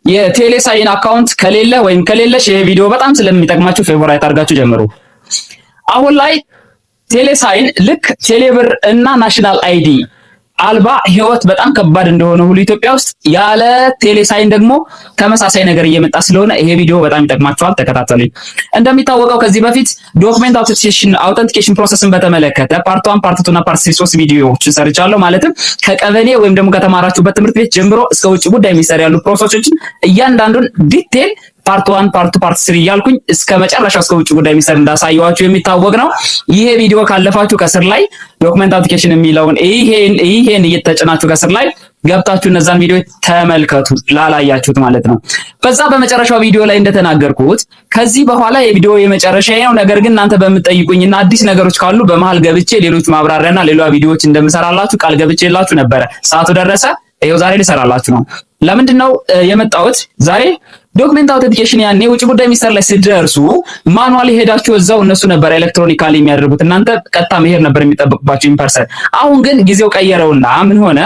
የቴሌሳይን account ከሌለ ወይም ከሌለሽ ይሄ ቪዲዮ በጣም ስለሚጠቅማችሁ favorite አድርጋችሁ ጀምሩ። አሁን ላይ ቴሌሳይን ልክ ቴሌብር እና national ID አልባ ህይወት በጣም ከባድ እንደሆነ ሁሉ ኢትዮጵያ ውስጥ ያለ ቴሌሳይን ደግሞ ተመሳሳይ ነገር እየመጣ ስለሆነ ይሄ ቪዲዮ በጣም ይጠቅማችኋል። ተከታተሉኝ። እንደሚታወቀው ከዚህ በፊት document authentication process ን በተመለከተ part 1፣ part 2 እና part 3 ሶስት ቪዲዮዎችን ሰርቻለሁ። ማለትም ከቀበሌ ወይም ደግሞ ከተማራችሁበት ትምህርት ቤት ጀምሮ እስከ ውጭ ጉዳይ ሚኒስቴር ያሉ process ኦችን እያንዳንዱን detail part 1፣ part 2፣ part 3 እያልኩኝ እስከ መጨረሻው እስከ ውጭ ጉዳይ ሚኒስቴር እንዳሳየኋችሁ የሚታወቅ ነው። ይሄ ቪዲዮ ካለፋችሁ ከስር ላይ document authentication የሚለውን ይሄን እየተጭናችሁ ከስር ላይ ገብታችሁ እነዛን ቪዲዮ ተመልከቱ፣ ላላያችሁት ማለት ነው። በዛ በመጨረሻው ቪዲዮ ላይ እንደተናገርኩት ከዚህ በኋላ የቪዲዮ የመጨረሻ ነው። ነገር ግን እናንተ በምትጠይቁኝና አዲስ ነገሮች ካሉ በመሃል ገብቼ ሌሎች ማብራሪያና ሌላ ቪዲዮዎች እንደምሰራላችሁ ቃል ገብቼላችሁ ነበረ። ሰዓቱ ደረሰ። ይኸው ዛሬ ልሰራላችሁ ነው። ለምንድን ነው የመጣሁት ዛሬ? Document authentication ያኔ ውጭ ጉዳይ ሚኒስቴር ላይ ስትደርሱ manually ሄዳችሁ እዛው እነሱ ነበር electronically የሚያደርጉት፣ እናንተ ቀጥታ መሄድ ነበር የሚጠበቅባችሁ in person። አሁን ግን ጊዜው ቀየረውና ምን ሆነ?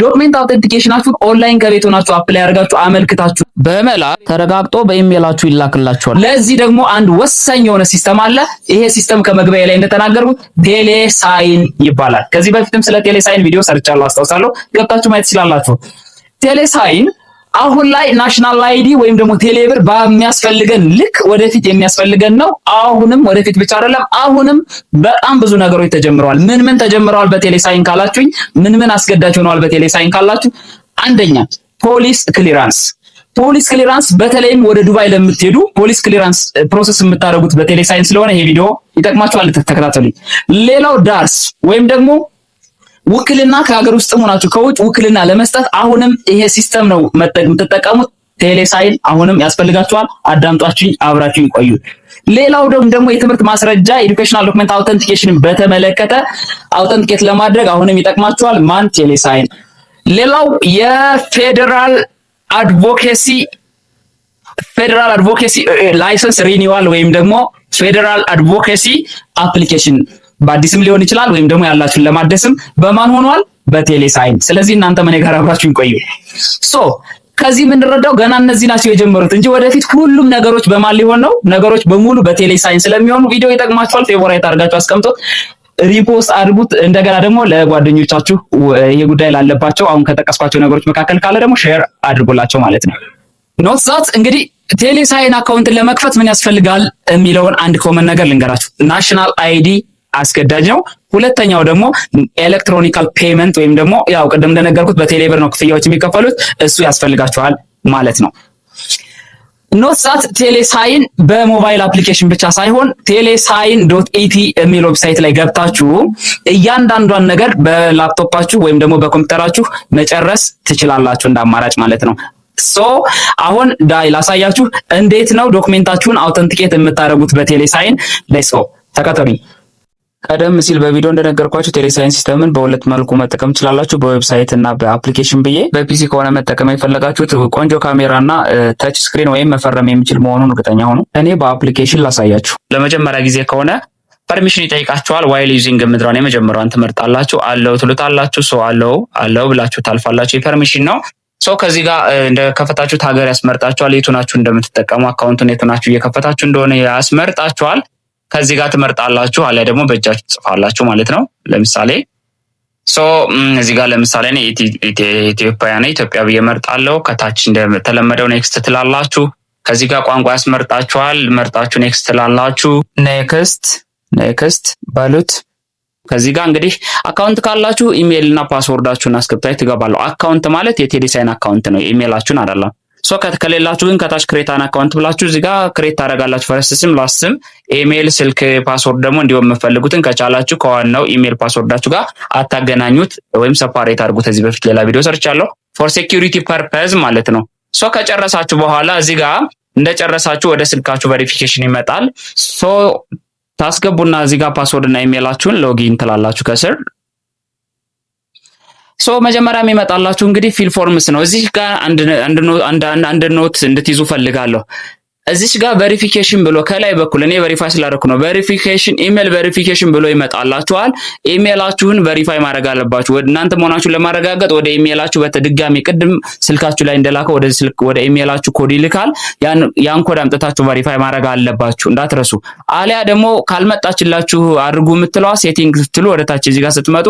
Document authentication ኣችሁን ኦንላይን ከቤት ሆናችሁ apply አድርጋችሁ አመልክታችሁ በመላክ ተረጋግጦ በኢሜይላችሁ ይላክላችኋል። ለዚህ ደግሞ አንድ ወሳኝ የሆነ system አለ። ይሄ system ከመግቢያ ላይ እንደተናገርኩት ቴሌሳይን ይባላል። ከዚህ በፊትም ስለ ቴሌሳይን ቪዲዮ ሰርቻለሁ፣ አስታውሳለሁ። ገብታችሁ ማየት ትችላላችሁ። ቴሌሳይን አሁን ላይ national ID ወይም ደግሞ ቴሌብር በሚያስፈልገን ልክ ወደፊት የሚያስፈልገን ነው። አሁንም ወደፊት ብቻ አይደለም፣ አሁንም በጣም ብዙ ነገሮች ተጀምረዋል። ምን ምን ተጀምረዋል በቴሌሳይን ካላችሁኝ፣ ምን ምን አስገዳጅ ሆነዋል በቴሌሳይን ካላችሁ፣ አንደኛ police clearance። Police clearance በተለይም ወደ ዱባይ ለምትሄዱ police clearance process የምታደርጉት በቴሌሳይን ስለሆነ ይሄ ቪዲዮ ይጠቅማችኋል። ተከታተሉኝ። ሌላው ዳርስ ወይም ደግሞ ውክልና፣ ከሀገር ውስጥም ሆናችሁ ከውጭ ውክልና ለመስጠት አሁንም ይሄ system ነው የምትጠቀሙት። ቴሌሳይን አሁንም ያስፈልጋችኋል። አዳምጧችሁኝ፣ አብራችሁኝ ቆዩ። ሌላው ደግሞ የትምህርት ማስረጃ educational document authentication በተመለከተ authenticate ለማድረግ አሁንም ይጠቅማችኋል። ማን? ቴሌሳይን። ሌላው የ federal advocacy license renewal ወይም ደግሞ federal advocacy application በአዲስም ሊሆን ይችላል ወይም ደግሞ ያላችሁን ለማደስም በማን ሆኗል? በቴሌሳይን። ስለዚህ እናንተ ምን ጋር አብራችሁኝ ቆዩ። So ከዚህ የምንረዳው ገና እነዚህ ናቸው የጀመሩት እንጂ ወደፊት ሁሉም ነገሮች በማን ሊሆን ነው? ነገሮች በሙሉ በቴሌሳይን ስለሚሆኑ ቪዲዮ ይጠቅማችኋል። Favorite አድርጋችሁ አስቀምጡት፣ repost አድርጉት። እንደገና ደግሞ ለጓደኞቻችሁ ይሄ ጉዳይ ላለባቸው አሁን ከጠቀስኳቸው ነገሮች መካከል ካለ ደግሞ share አድርጉላቸው ማለት ነው። Note that እንግዲህ ቴሌሳይን አካውንትን ለመክፈት ምን ያስፈልጋል የሚለውን አንድ common ነገር ልንገራችሁ። National ID አስገዳጅ ነው። ሁለተኛው ደግሞ electronical payment ወይም ደግሞ ያው ቅድም እንደነገርኩት በቴሌብር ነው ክፍያዎች የሚከፈሉት፣ እሱ ያስፈልጋችኋል ማለት ነው። Note that ቴሌሳይን በ mobile application ብቻ ሳይሆን telesign.et የሚል website ላይ ገብታችሁ እያንዳንዷን ነገር በላፕቶፓችሁ ወይም ደግሞ በኮምፒውተራችሁ መጨረስ ትችላላችሁ እንደ አማራጭ ማለት ነው። So አሁን ዳይ ላሳያችሁ እንዴት ነው document ኣችሁን authenticate የምታደርጉት በቴሌሳይን። Let's go፣ ተከተሉኝ። ቀደም ሲል በቪዲዮ እንደነገርኳችሁ ቴሌሳይን system ን በሁለት መልኩ መጠቀም ትችላላችሁ፣ በ website እና በ application ብዬ። በ PC ከሆነ መጠቀም የፈለጋችሁት ቆንጆ ካሜራ እና touch screen ወይም መፈረም የሚችል መሆኑን እርግጠኛ ሁኑ። እኔ በ application ላሳያችሁ። ለመጀመሪያ ጊዜ ከሆነ permission ይጠይቃችኋል። While using የምትለዋን የመጀመሪያዋን ትመርጣላችሁ። Allow ትሉታላችሁ። So allow allow ብላችሁ ታልፋላችሁ። የ permission ነው። So ከዚህ ጋር እንደከፈታችሁት ሀገር ያስመርጣችኋል። የቱ ናችሁ እንደምትጠቀሙ፣ account ኡን የቱ ናችሁ እየከፈታችሁ እንደሆነ ያስመርጣችኋል። ከዚህ ጋር ትመርጣላችሁ፣ አሊያ ደግሞ በእጃችሁ ትጽፋላችሁ ማለት ነው። ለምሳሌ so እዚህ ጋር ለምሳሌ እኔ ኢትዮጵያ ነኝ፣ ኢትዮጵያ ብዬ እመርጣለሁ። ከታች እንደተለመደው next ትላላችሁ። ከዚህ ጋር ቋንቋ ያስመርጣችኋል። መርጣችሁ next ትላላችሁ። Next next በሉት። ከዚህ ጋር እንግዲህ account ካላችሁ ኢሜይል እና password ኣችሁን አስገብታችሁ ትገባላችሁ። Account ማለት የቴሌሳይን account ነው፣ ኢሜይላችሁን አይደለም። So ከሌላችሁ ግን ከታች create an account ብላችሁ እዚህ ጋር create ታደርጋላችሁ። First ስም፣ last ስም፣ ኢሜይል፣ ስልክ፣ password ደግሞ እንዲሁም የምትፈልጉትን ከቻላችሁ ከዋናው email password ኣችሁ ጋር አታገናኙት ወይም separate አድርጉት። ከዚህ በፊት ሌላ ቪዲዮ ሰርቻለሁ፣ for security purpose ማለት ነው። So ከጨረሳችሁ በኋላ እዚህ ጋር እንደጨረሳችሁ ወደ ስልካችሁ verification ይመጣል። So ታስገቡና እዚህ ጋር password እና email ኣችሁን login ትላላችሁ ከስር። So መጀመሪያ የሚመጣላችሁ እንግዲህ fill forms ነው። እዚህ ጋር አንድ note እንድትይዙ ፈልጋለሁ። እዚች ጋር verification ብሎ ከላይ በኩል፣ እኔ verify ስላደረኩ ነው። Verification፣ email verification ብሎ ይመጣላችኋል። ኢሜይላችሁን verify ማድረግ አለባችሁ። ወደ እናንተ መሆናችሁን ለማረጋገጥ ወደ ኢሜይላችሁ በተድጋሚ ቅድም ስልካችሁ ላይ እንደላከው ወደ ስልክ ወደ ኢሜይላችሁ ኮድ ይልካል። ያን ኮድ አምጥታችሁ verify ማድረግ አለባችሁ፣ እንዳትረሱ። አሊያ ደግሞ ካልመጣችላችሁ አድርጉ የምትለዋ setting ስትሉ ወደ ታች እዚህ ጋር ስትመጡ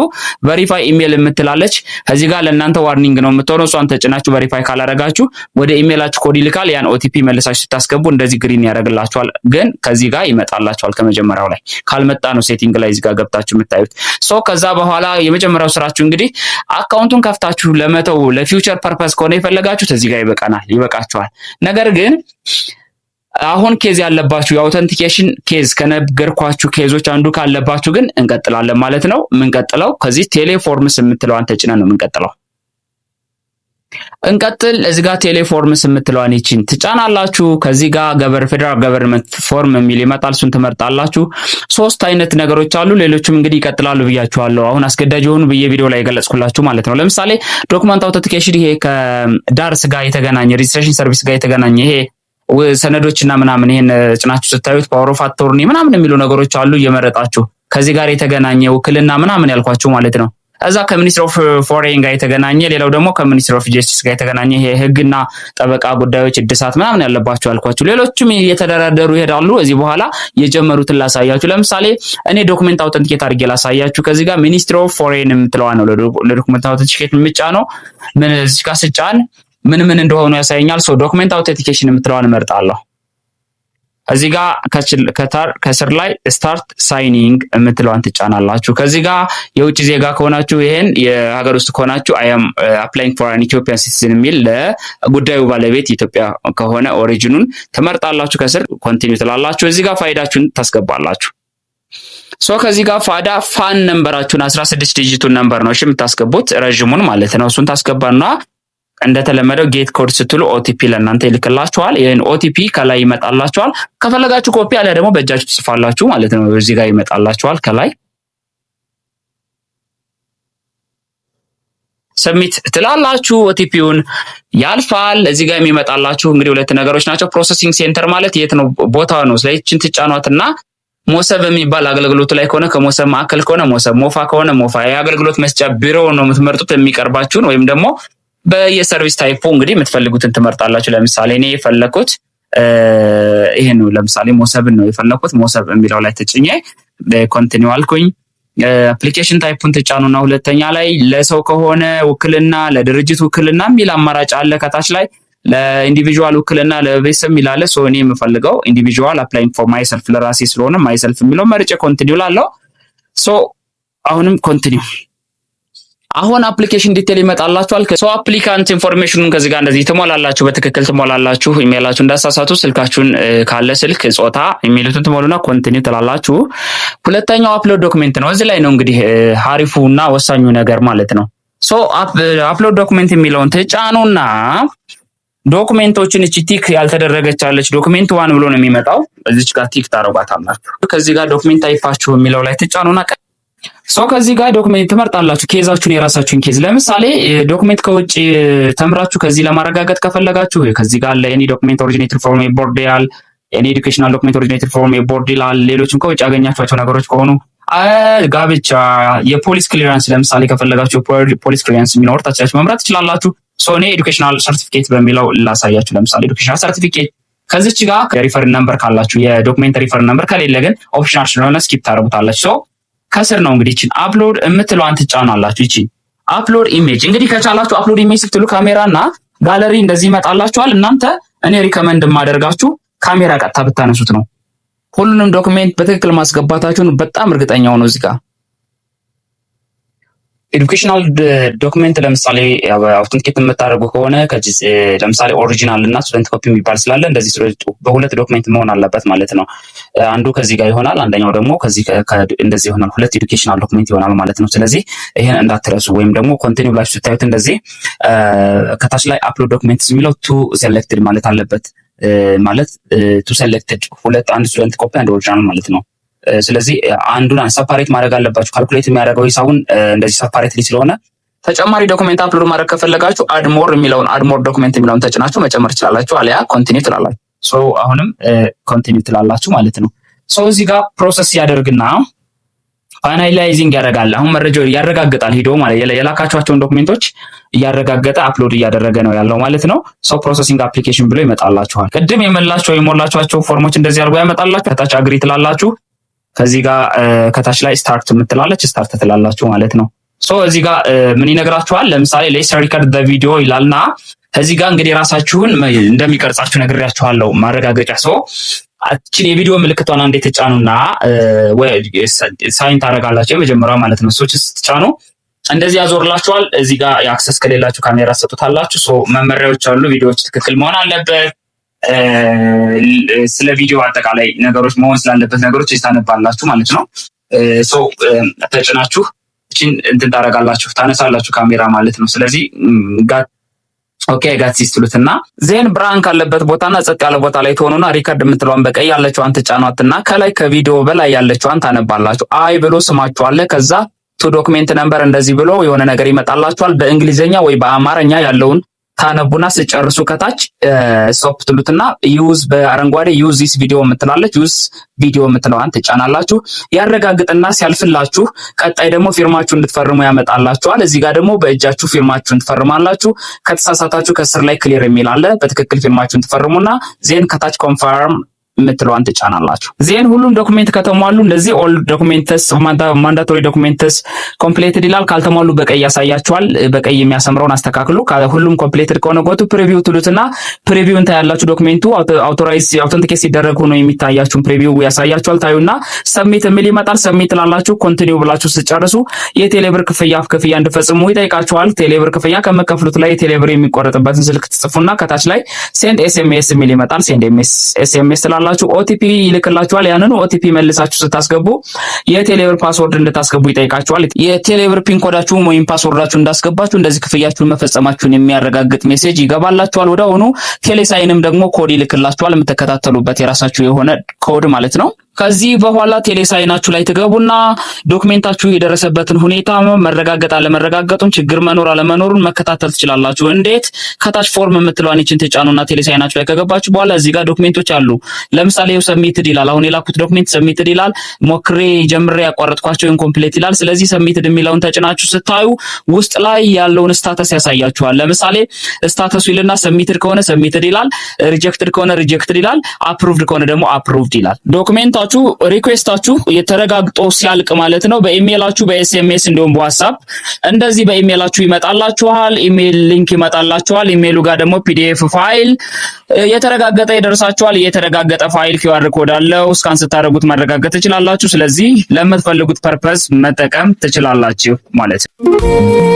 verify email የምትላለች ከዚህ ጋር ለእናንተ warning ነው የምትሆነው። እሷን ተጭናችሁ verify ካላረጋችሁ ወደ ኢሜይላችሁ ኮድ ይልካል። ያን OTP መልሳችሁ ስታስገቡ እንደዚህ green ያደርግላችኋል። ግን ከዚህ ጋር ይመጣላችኋል። ከመጀመሪያው ላይ ካልመጣ ነው setting ላይ እዚህ ጋር ገብታችሁ የምታዩት። So ከዛ በኋላ የመጀመሪያው ስራችሁ እንግዲህ account ኡን ከፍታችሁ ለመተው ለ future purpose ከሆነ የፈለጋችሁት እዚህ ጋር ይበቃናል፣ ይበቃችኋል። ነገር ግን አሁን case ያለባችሁ፣ የ authentication case ከነገርኳችሁ case ኦች አንዱ ካለባችሁ ግን እንቀጥላለን ማለት ነው። የምንቀጥለው ከዚህ teleforms የምትለዋን ተጭነን ነው የምንቀጥለው። እንቀጥል። እዚህ ጋር teleforms የምትለዋን ይችን ትጫናላችሁ። ከዚህ ጋር federal government form የሚል ይመጣል። እሱን ትመርጣላችሁ። ሶስት አይነት ነገሮች አሉ። ሌሎችም እንግዲህ ይቀጥላሉ ብያችኋለሁ። አሁን አስገዳጅ የሆኑ ብዬ ቪዲዮ ላይ የገለጽኩላችሁ ማለት ነው። ለምሳሌ document authentication፣ ይሄ ከ DARS ጋር የተገናኘ፣ registration service ጋር የተገናኘ፣ ይሄ ሰነዶችና ምናምን ይሄን ጭናችሁ ስታዩት power of attorney ምናምን የሚሉ ነገሮች አሉ። እየመረጣችሁ ከዚህ ጋር የተገናኘ ውክልና ምናምን ያልኳችሁ ማለት ነው። እዛ ከ Ministry of Foreign ጋር የተገናኘ፣ ሌላው ደግሞ ከ Ministry of Justice ጋር የተገናኘ ይሄ ህግና ጠበቃ ጉዳዮች እድሳት ምናምን ያለባቸው ያልኳችሁ፣ ሌሎችም እየተደራደሩ ይሄዳሉ። እዚህ በኋላ የጀመሩትን ላሳያችሁ። ለምሳሌ እኔ document authenticate አድርጌ ላሳያችሁ። ከዚህ ጋር Ministry of Foreign የምትለዋ ነው ለ document authenticate የምጫነው። ምን እዚህ ጋር ስጫን ምን ምን እንደሆኑ ያሳየኛል። So document authentication የምትለዋን እመርጣለሁ። እዚህ ጋር ከስር ላይ start signing የምትለዋን ትጫናላችሁ። ከዚህ ጋር የውጭ ዜጋ ከሆናችሁ ይሄን፣ የሀገር ውስጥ ከሆናችሁ I am applying for an Ethiopian citizen የሚል ለጉዳዩ ባለቤት ኢትዮጵያ ከሆነ origin ኑን ትመርጣላችሁ። ከስር continue ትላላችሁ። እዚህ ጋር ፋይዳችሁን ታስገባላችሁ። So ከዚህ ጋር ፋይዳ FAN number ኣችሁን፣ 16 digit ኡን number ነው እሺ የምታስገቡት፣ ረዥሙን ማለት ነው። እሱን ታስገባና እንደተለመደው get code ስትሉ OTP ለእናንተ ይልክላችኋል። ይህን OTP ከላይ ይመጣላችኋል። ከፈለጋችሁ ኮፒ አለ ደግሞ በእጃችሁ ትጽፋላችሁ ማለት ነው። እዚህ ጋር ይመጣላችኋል፣ ከላይ submit ትላላችሁ። OTP ውን ያልፋል። እዚህ ጋር የሚመጣላችሁ እንግዲህ ሁለት ነገሮች ናቸው። Processing center ማለት የት ነው ቦታ ነው። ስለዚህ ይህችን ትጫኗትና ሞሰብ የሚባል አገልግሎቱ ላይ ከሆነ፣ ከሞሰብ ማዕከል ከሆነ ሞሰብ፣ ሞፋ ከሆነ ሞፋ፣ የአገልግሎት መስጫ ቢሮ ነው የምትመርጡት የሚቀርባችሁን፣ ወይም ደግሞ በየ service type ኡ እንግዲህ የምትፈልጉትን ትመርጣላችሁ። ለምሳሌ እኔ የፈለኩት ይሄ ነው። ለምሳሌ ሞሰብን ነው የፈለኩት። ሞሰብ የሚለው ላይ ተጭኜ continue አልኩኝ። Application type ኡን ትጫኑና ሁለተኛ ላይ ለሰው ከሆነ ውክልና፣ ለድርጅት ውክልና የሚል አማራጭ አለ። ከታች ላይ ለ individual ውክልና፣ ለቤተሰብ የሚል አለ። So እኔ የምፈልገው individual applying for myself፣ ለራሴ ስለሆነ myself የሚለው መርጬ continue እላለሁ። So አሁንም continue። አሁን application detail ይመጣላችኋል። So applicant information ኑን ከዚህ ጋር እንደዚህ ትሞላላችሁ፣ በትክክል ትሞላላችሁ። ኢሜይላችሁ እንዳሳሳቱ፣ ስልካችሁን ካለ ስልክ፣ ጾታ የሚሉትን ትሞሉና continue ትላላችሁ። ሁለተኛው upload document ነው። እዚህ ላይ ነው እንግዲህ ሀሪፉ እና ወሳኙ ነገር ማለት ነው። So upload document የሚለውን ትጫኑና document ኦችን እቺ tick ያልተደረገች አለች፣ document one ብሎ ነው የሚመጣው። እዚች ጋር tick ታደርጓታላችሁ። ከዚህ ጋር document type ኣችሁ የሚለው ላይ ትጫኑና so ከዚህ ጋር document ትመርጣላችሁ፣ case ኣችሁን፣ የራሳችሁን case። ለምሳሌ document ከውጭ ተምራችሁ ከዚህ ለማረጋገጥ ከፈለጋችሁ ከዚህ ጋር አለ፣ any document originated from abroad ይላል። Any educational document originated from abroad ይላል። ሌሎችም ከውጭ ያገኛችኋቸው ነገሮች ከሆኑ፣ ጋብቻ፣ የ police clearance ለምሳሌ ከፈለጋችሁ police clearance የሚኖር ታቻችሁ መምረጥ ትችላላችሁ። So እኔ educational certificate በሚለው ላሳያችሁ። ለምሳሌ educational certificate ከዚች ጋር refer number ካላችሁ የ document refer number፣ ከሌለ ግን optional ስለሆነ skip ታደርጉታላችሁ። So ከስር ነው እንግዲህ ይችን upload የምትለዋን ትጫናላችሁ። ይቺ upload image እንግዲህ ከቻላችሁ upload image ስትሉ ካሜራ እና ጋለሪ እንደዚህ ይመጣላችኋል። እናንተ እኔ recommend የማደርጋችሁ ካሜራ ቀጥታ ብታነሱት ነው። ሁሉንም document በትክክል ማስገባታችሁን በጣም እርግጠኛ ነው። እዚህ ጋር educational document ለምሳሌ authenticate የምታደርጉ ከሆነ ለምሳሌ original እና student copy የሚባል ስላለ እንደዚህ በሁለት document መሆን አለበት ማለት ነው። አንዱ ከዚህ ጋር ይሆናል፣ አንደኛው ደግሞ ከዚህ እንደዚህ ይሆናል። ሁለት educational document ይሆናል ማለት ነው። ስለዚህ ይሄን እንዳትረሱ። ወይም ደግሞ continue ብላችሁ ስታዩት እንደዚህ ከታች ላይ upload documents የሚለው two selected ማለት አለበት፣ ማለት two selected፣ ሁለት፣ አንድ student copy፣ አንድ original ማለት ነው። ስለዚህ አንዱን separate ማድረግ አለባችሁ። Calculate የሚያደርገው ሂሳቡን እንደዚህ separately ስለሆነ ተጨማሪ document upload ማድረግ ከፈለጋችሁ add more የሚለውን፣ add more document የሚለውን ተጭናችሁ መጨመር ትችላላችሁ። አሊያ continue ትላላችሁ። So አሁንም continue ትላላችሁ ማለት ነው። So እዚህ ጋር process ያደርግና finalizing ያደርጋል። አሁን መረጃው ያረጋግጣል ሂዶ ማለት የላካችኋቸውን document ኦች እያረጋገጠ upload እያደረገ ነው ያለው ማለት ነው። So processing application ብሎ ይመጣላችኋል። ቅድም የመላቸው የሞላችኋቸው form ኦች እንደዚህ አድርጎ ያመጣላችሁ። ከታች agree ትላላችሁ። ከዚህ ጋር ከታች ላይ start የምትላለች start ትላላችሁ ማለት ነው። So እዚህ ጋር ምን ይነግራችኋል? ለምሳሌ let's record the video ይላልና እዚህ ጋር እንግዲህ ራሳችሁን እንደሚቀርጻችሁ ነግሬያችኋለሁ። ማረጋገጫ so አችን የቪዲዮ ምልክቷን አንዴ ተጫኑና sign ታደርጋላችሁ የመጀመሪያው ማለት ነው። So ስትጫኑ እንደዚህ ያዞርላችኋል። እዚህ ጋር የ access ከሌላችሁ ካሜራ ሰጡታላችሁ። So መመሪያዎች አሉ። ቪዲዮዎች ትክክል መሆን አለበት። ስለ ቪዲዮ አጠቃላይ ነገሮች መሆን ስላለበት ነገሮች ታነባላችሁ ማለት ነው። So ተጭናችሁ እችን እንትን ታደርጋላችሁ፣ ታነሳላችሁ ካሜራ ማለት ነው። ስለዚህ okay got this ትሉትና then ብርሃን ካለበት ቦታና ጸጥ ያለ ቦታ ላይ ትሆኑና record የምትለዋን በቀይ ያለችዋን ትጫኗትና ከላይ ከቪዲዮ በላይ ያለችዋን ታነባላችሁ። I ብሎ ስማችሁ አለ። ከዛ to document number እንደዚህ ብሎ የሆነ ነገር ይመጣላችኋል። በእንግሊዝኛ ወይ በአማርኛ ያለውን ታነቡና ስጨርሱ ከታች stop ትሉትና use በአረንጓዴ use this video የምትላለች use video የምትለዋን ትጫናላችሁ። ያረጋግጥና ሲያልፍላችሁ ቀጣይ ደግሞ ፊርማችሁ እንድትፈርሙ ያመጣላችኋል። እዚህ ጋር ደግሞ በእጃችሁ ፊርማችሁን ትፈርማላችሁ። ከተሳሳታችሁ ከስር ላይ clear የሚል አለ። በትክክል ፊርማችሁን ትፈርሙና then ከታች confirm የምትለዋን ትጫናላችሁ። Then ሁሉም document ከተሟሉ እንደዚህ all documents mandatory documents completed ይላል። ካልተሟሉ በቀይ ያሳያችኋል። በቀይ የሚያሰምረውን አስተካክሉ። ሁሉም completed ከሆነ go to preview ትሉትና preview ን ታያላችሁ። Document ኡ authorize authenticate ሲደረግ ሆኖ የሚታያችሁን preview ያሳያችኋል። ታዩና submit የሚል ይመጣል። Submit ትላላችሁ። Continue ብላችሁ ስትጨርሱ የቴሌብር ክፍያ እንድፈጽሙ ይጠይቃችኋል። ቴሌብር ክፍያ ከመከፍሉት ላይ ቴሌብር የሚቆረጥበትን ስልክ ትጽፉና ከታች ላይ send SMS የሚል ይመጣል። Send SMS ትላላችሁ። OTP ይልክላችኋል። ያንኑ OTP መልሳችሁ ስታስገቡ የቴሌብር password እንድታስገቡ ይጠይቃችኋል። የቴሌብር PIN code ኣችሁን ወይም password ኣችሁን እንዳስገባችሁ እንደዚህ ክፍያችሁን መፈጸማችሁን የሚያረጋግጥ message ይገባላችኋል። ወዲያውኑ ቴሌሳይንም ደግሞ ኮድ ይልክላችኋል። የምትከታተሉበት የራሳችሁ የሆነ ኮድ ማለት ነው። ከዚህ በኋላ ቴሌሳይናችሁ ላይ ትገቡና document ኣችሁ የደረሰበትን ሁኔታ መረጋገጥ አለመረጋገጡን፣ ችግር መኖር አለመኖሩን መከታተል ትችላላችሁ። እንዴት? ከታች form የምትለዋን ይችን ትጫኑና ቴሌሳይናችሁ ላይ ከገባችሁ በኋላ እዚህ ጋር document ኦች አሉ። ለምሳሌ ይኸው submitted ይላል። አሁን የላኩት document submitted ይላል። ሞክሬ ጀምሬ ያቋረጥኳቸው incomplete ይላል። ስለዚህ submitted የሚለውን ተጭናችሁ ስታዩ ውስጥ ላይ ያለውን status ያሳያችኋል። ለምሳሌ status ኡ ይልና submitted ከሆነ submitted ይላል፣ rejected ከሆነ rejected ይላል፣ approved ከሆነ ደግሞ approved ይላል። Document ኣችሁ request ኣችሁ የተረጋግጦ ሲያልቅ ማለት ነው በኢሜይላችሁ በ SMS እንዲሁም በ WhatsApp እንደዚህ በኢሜይላችሁ ይመጣላችኋል። Email link ይመጣላችኋል። ኢሜይሉ ጋር ደግሞ PDF file የተረጋገጠ ይደርሳችኋል። የተረጋገጠ file QR code አለው። Scan ስታደርጉት ማረጋገጥ ትችላላችሁ። ስለዚህ ለምትፈልጉት purpose መጠቀም ትችላላችሁ ማለት ነው።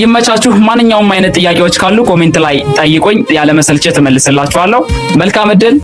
ይመቻችሁ። ማንኛውም አይነት ጥያቄዎች ካሉ comment ላይ ጠይቁኝ፣ ያለመሰልቸት እመልስላችኋለሁ። መልካም እድል።